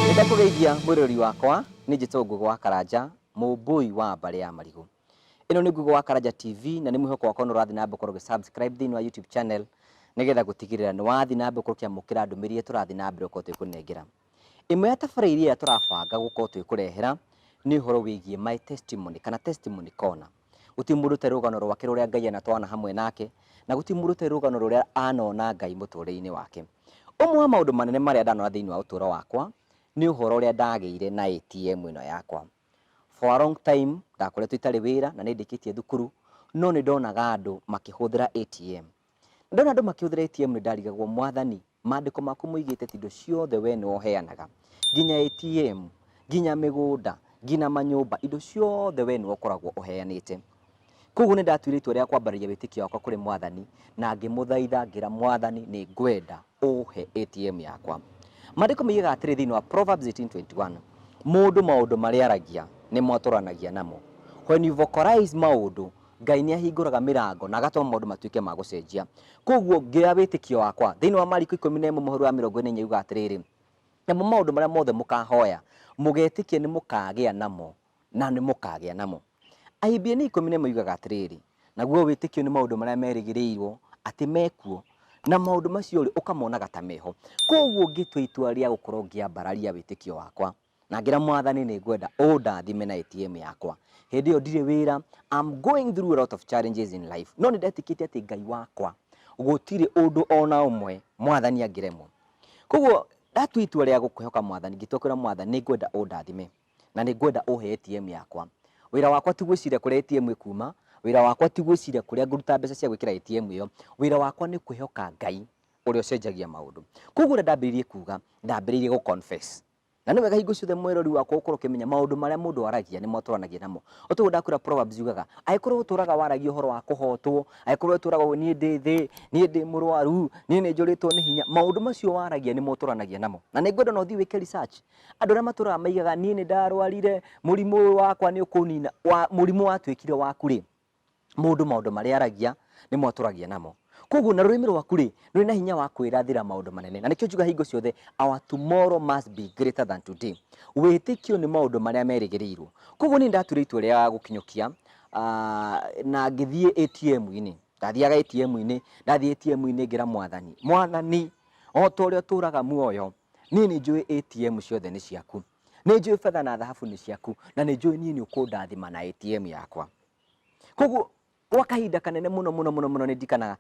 Nĩndakũgeithia mwĩroreri wakwa, nĩ njĩtagwo Ngũgĩ wa Karanja, mũmbũi wa mbarĩ ya marigũ. Ĩno nĩ Ngũgĩ wa Karanja TV na nĩ mwĩhoko wakwa nĩ ũrathiĩ na mbere gũkorwo ũgĩ subscribe thĩinĩ wa YouTube channel nĩgetha gũtigĩrĩra nĩ wathiĩ na mbere gũkorwo ũkĩamũkĩra ndũmĩrĩri iria tũrathiĩ na mbere gũkorwo twĩkũnengera. Ĩmwe ya tabarĩra iria tũrabanga gũkorwo twĩkũrehera nĩ ũhoro wĩgiĩ my testimony kana testimony corner. Gũtirĩ mũndũ ũtarĩ rũgano rwake rũrĩa Ngai anatwana hamwe nake, na gũtirĩ mũndũ ũtarĩ rũgano rũrĩa anona Ngai mũtũrĩre-inĩ wake. Ũmwe wa maũndũ manene marĩa ndanona thĩinĩ wa ũtũũro wakwa nĩ ũhoro ũrĩa ndagĩire na ATM ĩno yakwa. For a long time ndakoretwo itarĩ wĩra na nĩ ndĩkĩtie thukuru, no nĩ ndonaga andũ makĩhũthĩra ATM. Ndona andũ makĩhũthĩra ATM nĩ ndarigagwo Mwathani, maandĩko maku moigĩte atĩ indo ciothe we nĩwe ũheanaga, nginya ATM, nginya mĩgũnda, nginya manyũmba, indo ciothe we nĩwe ũkoragwo ũheanĩte. Koguo nĩ ndatuire itua rĩa kwambararia wĩtĩkio wakwa kũrĩ Mwathani na ngĩmũthaitha ngĩra Mwathani nĩ ngwenda ũhe ATM yakwa. Maandĩko moigaga atĩrĩ thĩinĩ wa Proverbs 18:21, mũndũ maũndũ marĩa aragia nĩmo atũranagia namo. When you vocalize maũndũ, Ngai nĩ ahingũraga mĩrango na agatũma maũndũ matuĩke ma gũcenjia. Koguo ngĩoya wĩtĩkio wakwa, thĩinĩ wa Mariko 11 mũhari wa 44 yugaga atĩrĩrĩ, namo maũndũ marĩa mothe mũkahoya, mũgetĩkia nĩ mũkagĩa namo, na nĩ mũkagĩa namo. Ahibirania 11 yugaga atĩrĩrĩ, naguo wĩtĩkio nĩ maũndũ marĩa merĩgĩrĩirwo atĩ mekuo, na maũndũ macio rĩ, ũkamonaga ta meho. Koguo ngĩtua itua rĩa gũkorwo ngĩambararia wĩtĩkio wakwa, na ngĩra Mwathani nĩ ngwenda ũndathime na ATM yakwa. Hĩndĩ ĩyo ndirĩ wĩra, I'm going through a lot of challenges in life, no nĩ ndetĩkĩtie atĩ Ngai wakwa gũtirĩ ũndũ ona ũmwe Mwathani angĩremwo. Koguo ndatua itua rĩa gũkwĩhoka Mwathani, ngĩtua kwĩra Mwathani nĩ ngwenda ũndathime na nĩ ngwenda ũhe ATM yakwa. Wĩra wakwa ti gwĩciria kũrĩa ATM ĩkuma, wĩra wakwa ti gwĩciria kũrĩa ngũruta mbeca cia gwĩkĩra ATM ĩyo, wĩra wakwa nĩ kwĩhoka Ngai ũrĩa ũcenjagia maũndũ. Koguo ũrĩa ndambĩrĩirie kuga, ndambĩrĩirie gũ confess. Na nĩ wega hingo ciothe mwĩrori wakwa ũkorwo ũkĩmenya maũndũ marĩa mũndũ aragia nĩmo atũranagia namo. O toguo ndakwĩra Proverbs yugaga, angĩkorwo ũtũraga waragia ũhoro wa kũhotwo, angĩkorwo ũtũraga ũguo niĩ ndĩ thĩ, niĩ ndĩ mũrwaru, niĩ nĩ njũrĩtwo nĩ hinya, maũndũ macio waragia nĩmo ũtũranagia namo. Na nĩ ngwenda ona ũthiĩ wĩke research. Andũ arĩa matũraga maigaga niĩ nĩ ndarwarire, mũrimũ ũyũ wakwa nĩ ũkũnina, mũrimũ watuĩkire waku rĩ, Mũndũ maũndũ marĩa aragia nĩmo atũragia namo. Koguo na rũrĩmĩ rwaku rĩ, rwĩ na hinya wa kwĩrathĩra maũndũ manene. Na nĩkĩo njugaga hingo ciothe, our tomorrow must be greater than today. Wĩtĩkio nĩ maũndũ marĩa merĩgĩrĩirwo. Koguo niĩ nĩndatuire itua rĩa gũkinyũkia na ngĩthiĩ ATM-inĩ. Ndathiaga ATM-inĩ, ndathiĩ ATM-inĩ ngĩra Mwathani, Mwathani, o ta ũrĩa ũtũraga muoyo, niĩ nĩ njũĩ ATM ciothe nĩ ciaku. Nĩ njũĩ betha na thahabu nĩ ciaku, na nĩ njũĩ niĩ nĩ ũkũndathima na ATM yakwa. Koguo gwa kahinda kanene mũno mũno mũno mũno nĩ ndirikanaga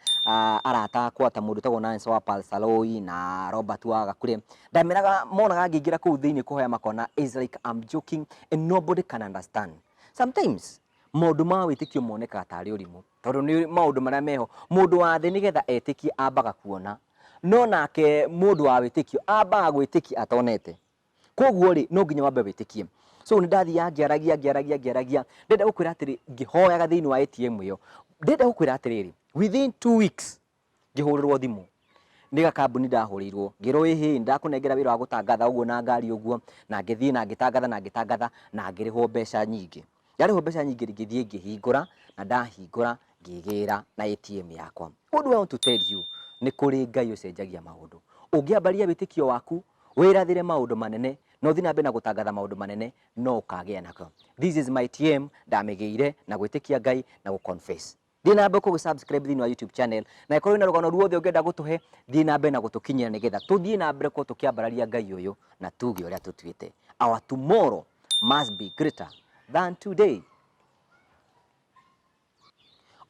arata akwa ta mũndũ ũtagwo Nancy wa Palsaloi na Robert wa Gakure, ndameraga monaga ngĩingĩra kũu thĩinĩ kũhoya makona is like I'm joking and nobody can understand. Sometimes maũndũ ma wĩtĩkio monekaga tarĩ ũrimũ tondũ nĩ maũndũ marĩa meho. Mũndũ wa thĩ nĩgetha etĩkie ambaga kuona, no nake mũndũ wa wĩtĩkio ambaga gwĩtĩkia atonete. Koguo rĩ, no nginya wambe wĩtĩkie. So nĩ ndathiaga ngĩaragia ngĩaragia ngĩaragia, ndĩrenda gũkwĩra atĩrĩ, ngĩhoyaga thĩinĩ wa ATM ĩyo, ndĩrenda gũkwĩra atĩrĩrĩ, within 2 weeks ngĩhũrĩrwo thimũ nĩ gakambuni ndahũrĩirwo, ngĩrwo ĩhĩ, nĩndakũnengera wĩra wa gũtangatha ũguo na ngari ũguo, na ngĩthiĩ na ngĩtangatha na ngĩtangatha na ngĩrĩhwo mbeca nyingĩ. Ndarĩhwo mbeca nyingĩ ngĩthiĩ ngĩhingũra, na ndahingũra ngĩgĩra na ATM yakwa. What do I want to tell you? Nĩ kũrĩ Ngai ũcenjagia maũndũ. Ũngĩambaria wĩtĩkio waku, wĩrathĩre maũndũ manene, na ũthiĩ na mbere na gũtangatha maũndũ manene, no ũkagĩa nakĩo. This is my ATM, ndamĩgĩire na gwĩtĩkia Ngai na gũ confess. Thiĩ na mbere kũgũ subscribe thĩinĩ wa YouTube channel, na ĩkorwo wĩna rũgano ruothe ũngĩenda gũtũhe, thiĩ na mbere na gũtũkinyĩra nĩgetha tũthiĩ na mbere gũkorwo tũkĩambararia Ngai ũyũ na tuge ũrĩa tũtuĩte. Our tomorrow must be greater than today.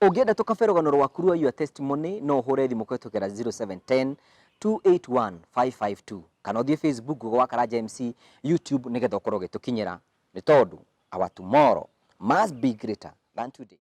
Ũngĩenda tũkabe rũgano rwaku rwa your testimony no ũhũre thimũ kũhĩtũkĩra 0710 281 552 kana ũthiĩ Facebook Google wa Karanja MC, YouTube nĩgetha ũkorwo ũgĩtũkinyĩra nĩ tondũ our tomorrow must be greater than today.